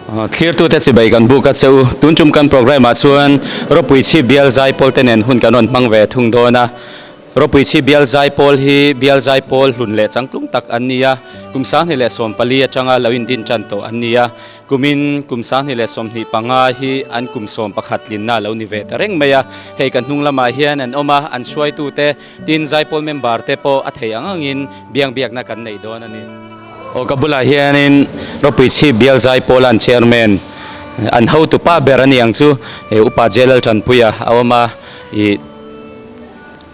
Thlirtute chibai kan buk a che u. Tun tum kan programme ah chuan Ropui Chhip Bial Zaipawl te nen hun kan rawn hmang ve thung dawn a. Ropui Chhip Bial Zaipawl hi Bial Zaipawl hlun leh changtlung tak an ni a, kum 2014 atanga lo indin tan tawh an ni a. Kumin kum 2025 hi an kum 11 tlinna a lo ni ve ta reng mai a. Hei kan hnung lamah hian an awm a, an hruaitute tin Zaipawl member te pawh a thei ang angin biangbiakna kan nei dawn a ni. Aw ka bulah hianin Ropui Chhip Bial Zaipawl an chairman an hotupa ber a ni ang chu Upa J Laltanpuia a awm a, ih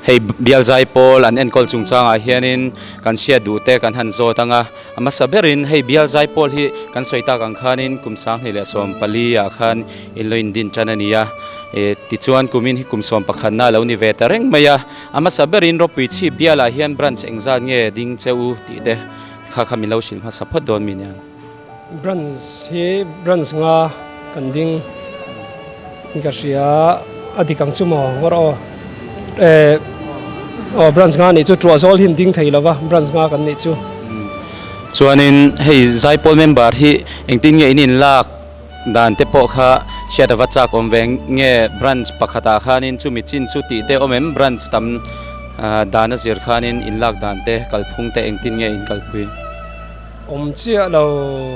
Hei bial zaipawl an enkawl chungchangah hianin kan hriat duh te kan han zawt ang a, a hmasa berin hei bial zaipawl hi kan sawi tak ang khanin kum 2014 ah khan in lo indin tan a ni a, eh tichuan kumin hi kum 11 na lo ni ve ta reng mai a, a hmasa berin Ropui Chhip bialah hian branch engzat nge ding che u tih te kha kha min lo hrilh hmasa phawt dawn mi nia. Branch hi branch nga kan ding in ka hria a dik ang chu maw ngawr aw eh aw branch nga nih chu tuah zawl hi an ding thei lova branch nga kan nih chu. Chuanin hei Zaipawl member hi engtin nge in inlak dan te pawh kha hriat ava chak awm ve nge branch pakhatah khanin chumi chin chu tih te awm em branch tam dan a zir khanin inlak dan te kalphung te engtin nge in kalpui. Awm chiah lo,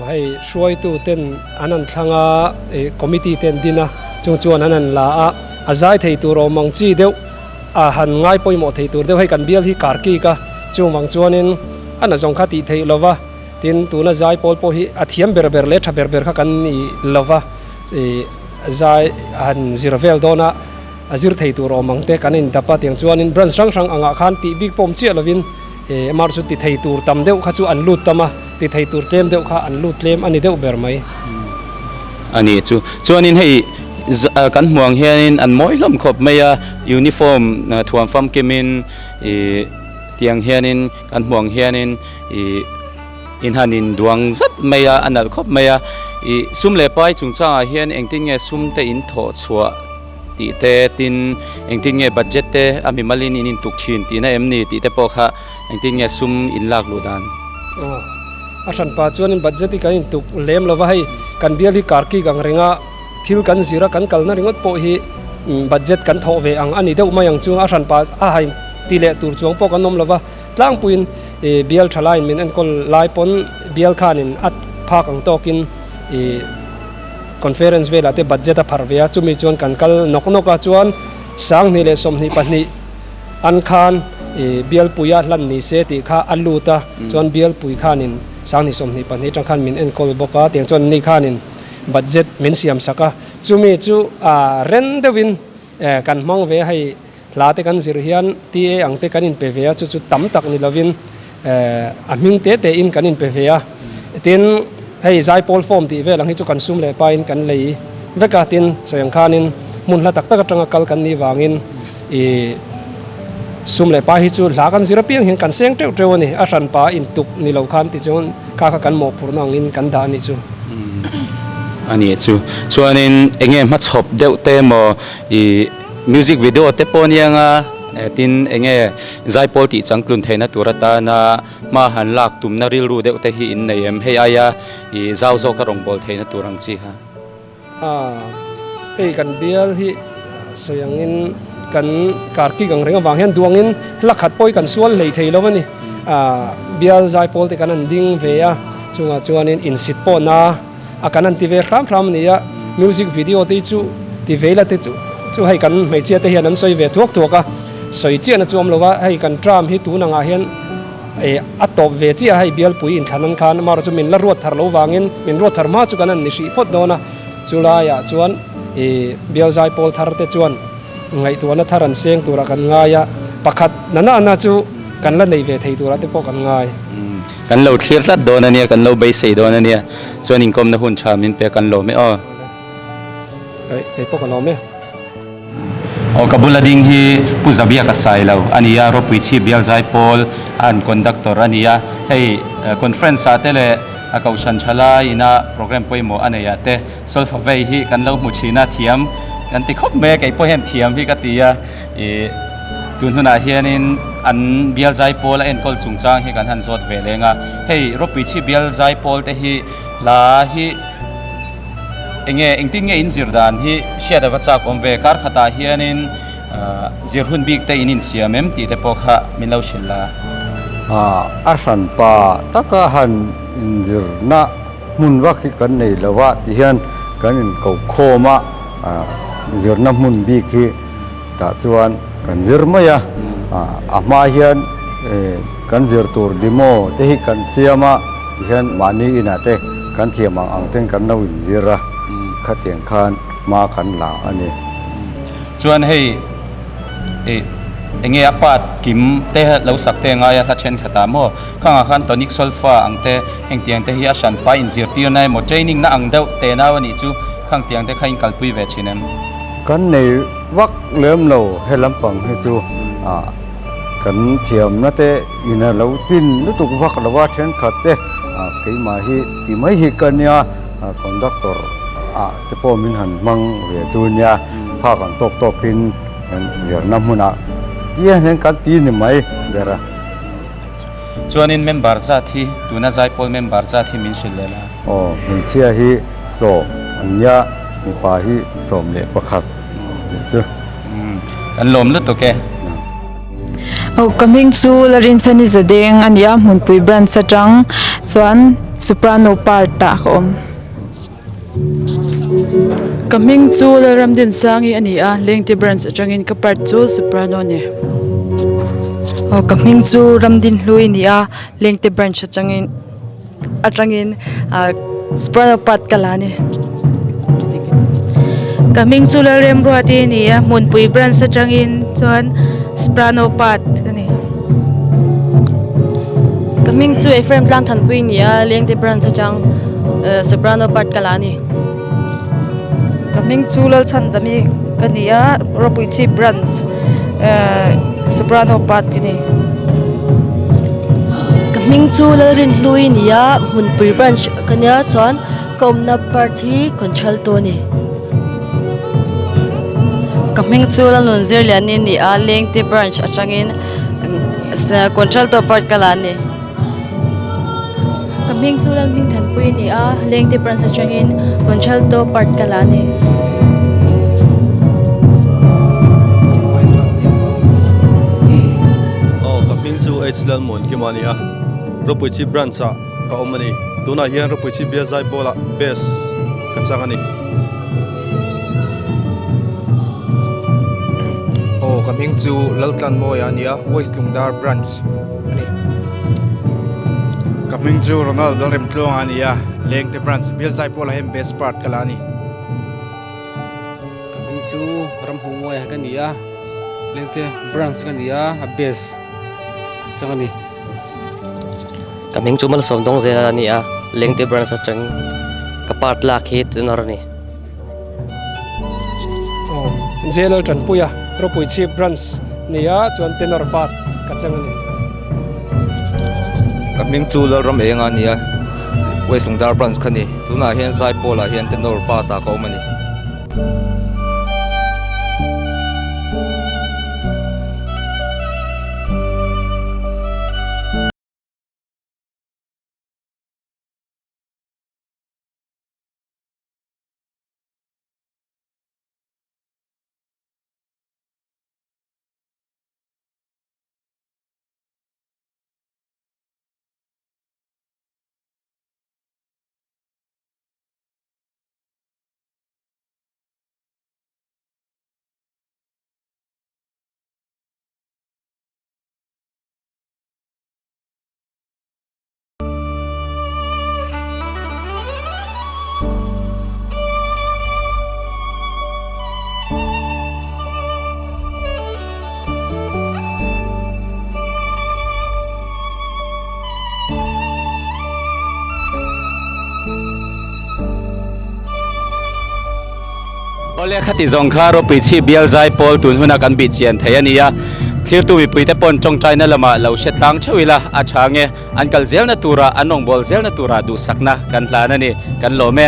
hei hruaitu ten an han thlang a, ih committee te an din a, chung chuan an han la a, a zai thei tur awm ang chi deuh a han ngai pawimawh thei tur deuh hei kan bial hi kar kik a, chung vang chuanin a na zawng kha tih theih lo va, tin tuna zai pawl pawh hi a thiam ber ber leh tha ber ber kha kan ni lo va, ih zai a han zir vel dawn a, a zir thei tur awm ang te kan indap a, tiang chuanin branch hrang hrang angah khan tih bik pawh awm chiah lovin. Mar chu ti thei tur tam deuh kha chu an lut tam a, ti thei tur tlem deuh kha an lut tlem a ni deuh ber mai. A ni chu. Chuanin hei kan hmuh ang hianin an mawi hlawm khawp mai a, uniform thuam famkimin ih tiang hianin kan hmuh ang hianin ih in han induang zat mai a, a nalh khawp mai a. Ih sum leh pai chungchangah hian engtin nge sum te in thawh chhuah? Tih te, tin, engtin nge budget te a mimalin in intuk thin tihna em ni tih te pawh kha engtin nge sum in lak luh dan? Aw, a hranpa chuanin budget hi kan intuk lem lo va, hei kan bial hi karkik ang renga thil kan zir a kan kalna ringawt pawh hi budget kan thawh ve ang a ni deuh mai ang chu, a hranpa a hain ti leh tur chuang pawh kan awm lo va, tlangpuiin bial tha laiin min enkawl lai pawn bial khanin a phak ang tawkin ih. Conference velah te budget a pharh ve a, chumi chuan kan kal nawk nawk a, chuan 2022 an khan ih bialpuia hlan ni se tih kha a lut a, chuan bialpui khanin 2022 atang khan min enkawl bawk a, tiang chuan ni khanin budget min siam sak a, chumi chu ah ren deuhin kan hmang ve a, hei hla te kan zir hian TA ang te kan inpe ve a, chu chu tam tak ni lovin a hming te te in kan inpe ve a, tin hei zaipawl form tih vel ang hi chu kan sum leh pain kan lei vek a, tin sawi ang khanin hmun hla tak tak atanga kal kan nih vangin ih sum leh pai hi chu hla kan zir apiang hian kan seng teuh teuh a ni, a hranpa intuk ni lo khan tichuan kha kha kan mawhphurhna angin kan dah a nih chu. A nih chu, chuanin eng nge hmachhawp deuh te maw ih. Music video te pawh ania nga tin eng nge zaipawl tih changtlun theihna tur atana hma han lak tumna rilru deuh te hi in nei em? Hei aia ih zau zawka rawngbâwl theihna tur ang chi kha. Hei kan bial hi sawi angin kan karkik ang reng avang hian duangin hla khat pawh hi kan sual hlei thei lo a ni. Bial zaipawl te kan han ding ve a, chungah chuanin insit pawhna a kan han ti ve hram hram a ni a, music video te hi chu ti ve ila te chu chu hei kan hmeichhia te hian an sawi ve thuak thuak a, sawi chiahna chu awm lo a, hei kan term hi tun angah hian eh a tawp ve chiah a, hei bialpui inthlan an khan amaherawhchu chu min la ruat thar lo vangin min ruat thar hma chu kan han ni hrih phawt dawn a, chu laiah chuan ih bial zaipawl thar te chuan ngaihtuahna thar an seng turah kan ngai a, pakhat na na na chu kan la nei ve thei turah te pawh kan ngai. Kan lo thlir tlat dawn a nia, kan lo beisei dawn a nia, chuan inkawmna hun tha min pek an lawm e aw. Kei pawh ka lawm e. Aw ka bula ding hi Pu Zabia ka sai lo a ni a, Ropui Chhip Bial Zaipawl an conductor a ni a, hei conference ah te leh a kohhran tha lai ina program pawimawh a nei ah te solfa vei hi kan lo hmu thin a, thiam kan ti khawp mai a, kei pawh hian thiam hi ka ti a, ih. Tun hunah hianin an bial zaipawl a enkawl chungchang hi kan han zawt ve leng a, hei Rawpuichhi bial zaipawl te hi hla hi Enge engtin nge in zir dan hi hriat ava chak awm ve kar khatah hianin zir hun bik te in insiam em tih te pawh kha min lo hrilh la. A hranpa taka han inzirna hmun vak hi kan nei lo a ti hian kan inko khawm a, zirna hmun bik hi tah chuan kan zir mai a, a hma hian kan zir tur demo te hi kan siam a ti hian mahni inah te kan thiam ang ang ten kan lo inzir a, khatiang khan hma kan la a ni. Chuan hei ih enge a part kim te lo sak te ngai a hla thenkhatah maw khangah khan tonic solfa ang te hengtiang te hi a hranpa inzirtirna emaw training na ang deuh te nau a nih chu khangtiang te kha in kalpui ve thin em? Kan nei vak lem lo he lampang hi chu ah kan thiamna te in a lo tin lutuk vak lo a thenkhat te ah keimah hi ti mai hi ka nia conductor ah te pawh min han hmang ve chu nia phak ang tawk tawk in kan zirna hmunah tia hian kan ti ni mai ber a. Chuanin member zat hi tuna zaipawl member zat hi min hrilh leh la. Aw, hmeichhia hi 10 an nia, mipa hi 11 nih chu. Kan lawm lutuk e. Aw, ka hming chu Larinchhani Zadeng a nia, Hmunpui branch atang chuan Soprano part ah ka awm. Ka hming chu Lalramdinsangi a ni a, Lengte branch atangin ka part chu Soprano a ni. Aw ka hming chu Ramdinhlui a ni a, Lengte branch atangin atangin ah Soprano part ka la a ni. Ka hming chu Lalremruati a ni a, Hmunpui branch atangin chuan Soprano part ka ni. Ka hming chu Ephraim Tlangthanpui a ni a, Lengte branch atang Soprano part ka la a ni. Ka hming chu Lalchhandami ka ni a, Ropuichhip branch Soprano part ka ni. Ka hming chu Lalrinhlui a ni a, Hmunpui branch ka nia chuan ka awmna part hi Contralto a ni. Ka hming chu Lalnunzir Liani a ni a, Lengte branch atangin Contralto part ka la a ni. Ka hming chu Lalhming Thanpui a ni a, Lengte branch atangin Contralto part ka la a ni. Aw, ka hming chu H Lalmuankima a ni a, Ropuichi branch ah ka awm a ni. Tunah hian Ropuichi Bial Zaipawl ah Bass ka chang a ni. Aw, ka hming chu Laltlanmawia a ni a, West Lungdar branch a ni. Ka hming chu Ronald Lalremtluanga a ni a, Lengte branch, Bial Zaipawl ah hian Bass part ka la a ni. Ka hming chu Ramhunguaia ka ni a, Lengte branch ka ni a, a Bass chang a ni. Ka hming chu Malsawm Dawng zel a ni a, Lengte branch atang ka part lak hi tenor a ni. Aw, Jailal Tanpuia, Ropuichhip branch ni a, chuan tenor part ka chang a ni. Ka hming chu Lalram Enga a ni a, West Lungdar branch ka ni. Tunah hian Zaipawl ah hian tenor part ah ka awm a ni. Awle khati zawng kha Ropuichhi bial zai pawl tun huna kan bih chian thei a ni a, thlirtu mipuite pawn tawngtaina lamah lo hre tlang theuh ila a tha nge an kal zelna tura an rawngbâwl zelna tura duhsakna kan hlan a ni, kan lawm e.